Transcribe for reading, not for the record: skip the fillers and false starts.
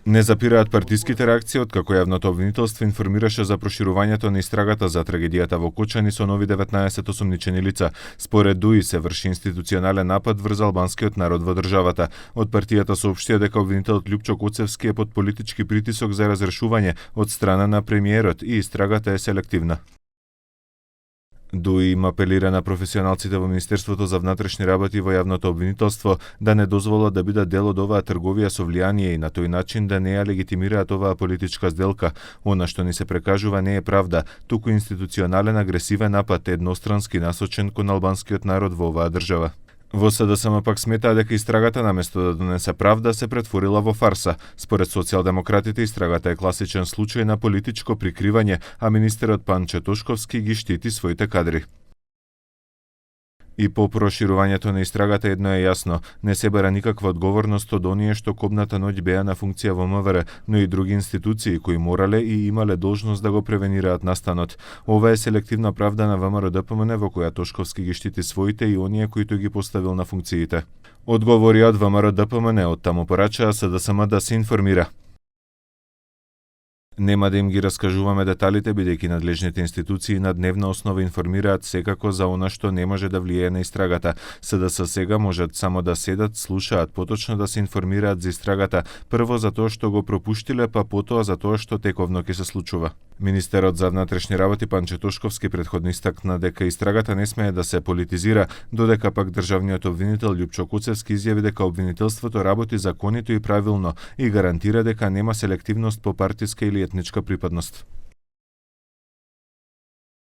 Не запираат партиските реакции откако јавното обвинителство информираше за проширувањето на истрагата за трагедијата во Кочани со нови 19 осомничени лица. Според ДУИ се врши институционален напад врз албанскиот народ во државата. Од партијата соопштија дека обвинителот Љупчо Коцевски е под политички притисок за разрешување од страна на премиерот и истрагата е селективна. ДУИ им апелира на професионалците во Министерството за внатрешни работи во јавното обвинителство да не дозволат да бидат дел од оваа трговија со влијание и на тој начин да не ја легитимираат оваа политичка сделка. Она што ни се прекажува не е правда, туку институционален агресивен напад еднострански насочен кон албанскиот народ во оваа држава. Во СДСМ пак сметаа дека истрагата наместо да донесе правда се претворила во фарса. Според социјалдемократите истрагата е класичен случај на политичко прикривање, а министерот Панче Тошковски ги штити своите кадри. И по проширувањето на истрагата едно е јасно, не се бара никаква одговорност од оние што кобната ноќ беа на функција во МВР, но и други институции кои морале и имале должност да го превенираат настанот. Ова е селективна правда на ВМРО-ДПМН во која Тошковски ги штити своите и оние кои тој ги поставил на функциите. Одговори од ВМРО-ДПМН, од таму порачаа СДСМ да се информира. Нема да им ги раскажуваме деталите, бидејќи надлежните институции на дневна основа информираат секако за она што не може да влијае на истрагата. СДС сега можат само да седат, слушаат, поточно да се информираат за истрагата, прво за тоа што го пропуштиле, па потоа за тоа што тековно ќе се случува. Министерот за внатрешни работи Панче Тошковски претходно истакна дека истрагата не смее да се политизира, додека пак државниот обвинител Љупчо Коцевски изјави дека обвинителството работи законито и правилно и гарантира дека нема селективност по партиска или етничка припадност.